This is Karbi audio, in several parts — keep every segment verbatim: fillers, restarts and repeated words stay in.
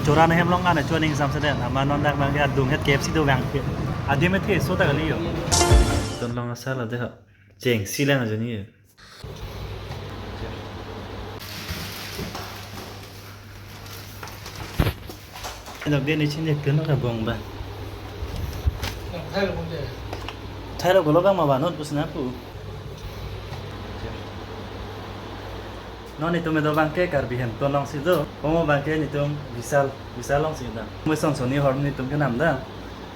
Chora ahem along an cho aning samseden. Amat non dak abang ke adung het K F C do abang ke. Adim het ke so ta kali yo. Ton long asal ade ha. Chengsi lang ajo ni yo. Dok de ne chin de pin ka bong ba. Thailo ko lo abang ma ba non pusna pu. Non netum do abang ke Karbi Hemton along si do. Komo abang ke netum Vishal, Vishal along si do. Mo son soni hormu netum ke nam do.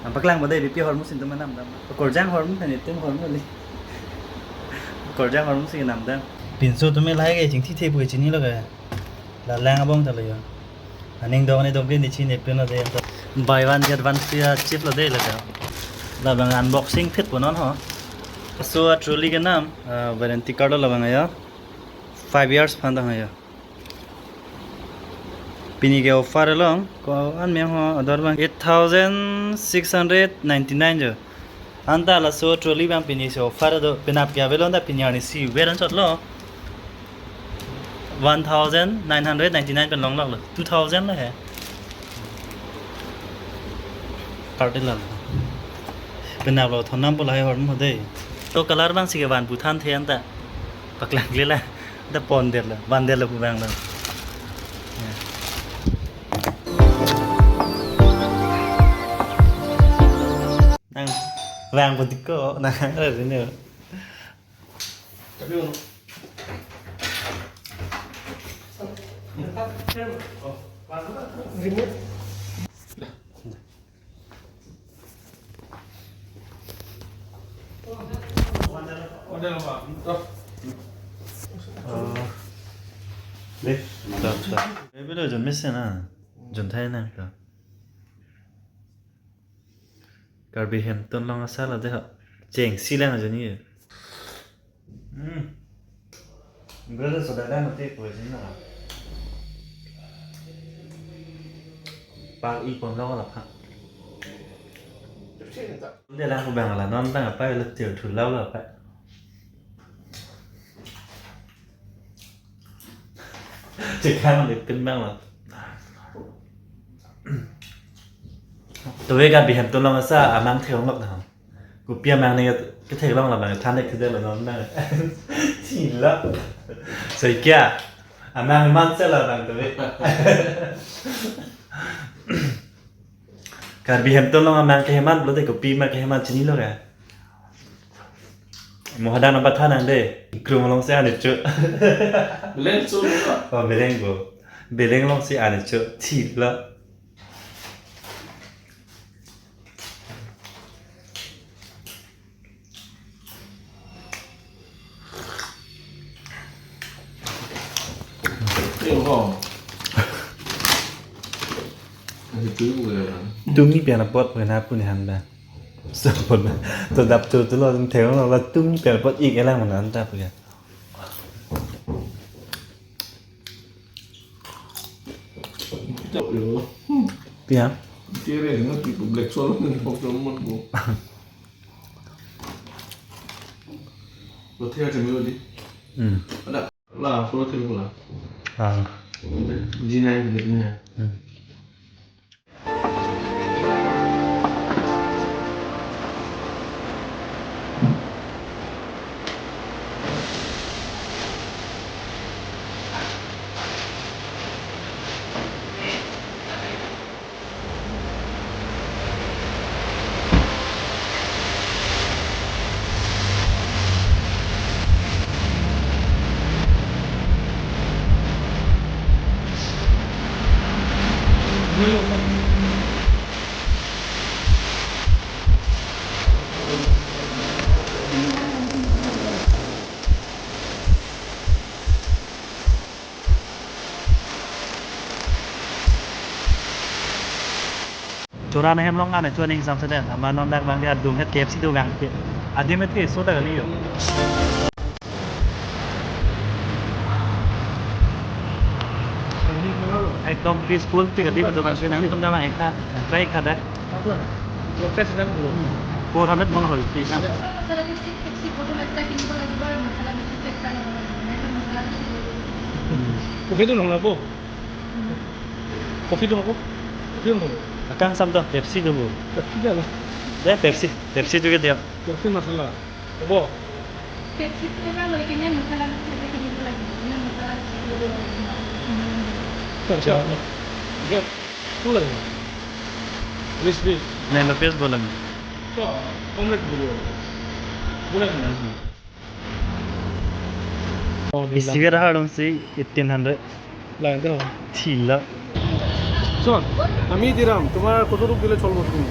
Nang paklang ba de B P hormu si netum nam do. Korjang hormu kan netum hormu li. Korjang hormu si nam do. Pinso tumi lahai ke chingthi the pu chinilo ke. La lang abong ta lo yo. Aning dong ne dong ke ne chin ne pin lo de. Buy one get one free a chip lo de lo ta. La abang unboxing phit pu non ho. So a trolley ke nam, ah, warranty card lo abang ya. Five years aphan tang ya. Pini ke offer along ko-an meng ho ador abang eight thousand six hundred ninety-nine jo. Anta laso trolley abang pini si offer do, penap ke avelo anta pini arni si ver anchot lo. One thousand nine hundred ninety-nine pen long lok lo. Two thousand lo he. Card lo. Penap lo thon nam pu lahai hormu de. To color abang si ke van pu than the anta. Paklang le la. Da pon der lo, van der lo pu abang lo. Ya. Nang vang pu tik ko, nang ada sini. Tapi ono. Remote. Oh. Deh, bentar, bentar. Eh, bela jon mesen na. Jon thai na ka. Karbi Hemton along asal ade ha. Chengsi lang ajo ni. Hmm. Brother, so dada mati poison na. Pal i pon lo la pha. De la ko bang la non bang apa la tiu thu lau la pha. Chekang le pin bang la. To ve Karbi Hemton along asa amang theklong lok na. Kopi amang ne kethek long la bang than ek thedel lo non na. Thilo. Soi kya? Amang man se la bang to ve. Karbi Hemton along amang keheman pulote kopi ma keheman chinilo ke. Mo hadak nang pathan nang de. Krung along si an cho. Beleng so lo. Oh, beleng ko. Beleng along si an cho. Thilo. Tumi pen apot pen ha pu ne han da. So pon to dap to to lo theklong lo tumi pen apot ik elang man an ta pu ya. Pia? Kere na tipo black solo ni pok solo man ko. Lo thea te melo di. Hmm. Ada. La solo thea ko la. Ah. Jina ni ni. Hmm. Chora ahem along an cho aning samseden. Amat non dak abang ke adung het K F C do abang ke. Adim het ke so ta kali yo. Ekdom peaceful, tik adim do abang ke nangtum dam ekha, try ekha dak. Four hundred mong hoi, please. Coffee do nang lapo. Coffee do nang lapo. Film hall. Akang sam to, Pepsi do bo. Pepsi dia na? Deh, Pepsi. Pepsi juga dia. Pepsi masala. Bo. Pepsi flavor loi kene masala flavor kene lagi. Ini masala flavor. Sir, sir. Oke. Boleh. Please, please. Nai lapis bolang. So, omelette boleh. Boleh. Isi ke raha dong si eighteen hundred. Lang to. Thila. So, আমি দিলাম, তোমার কতটুকু দিলে চলবো তুমি?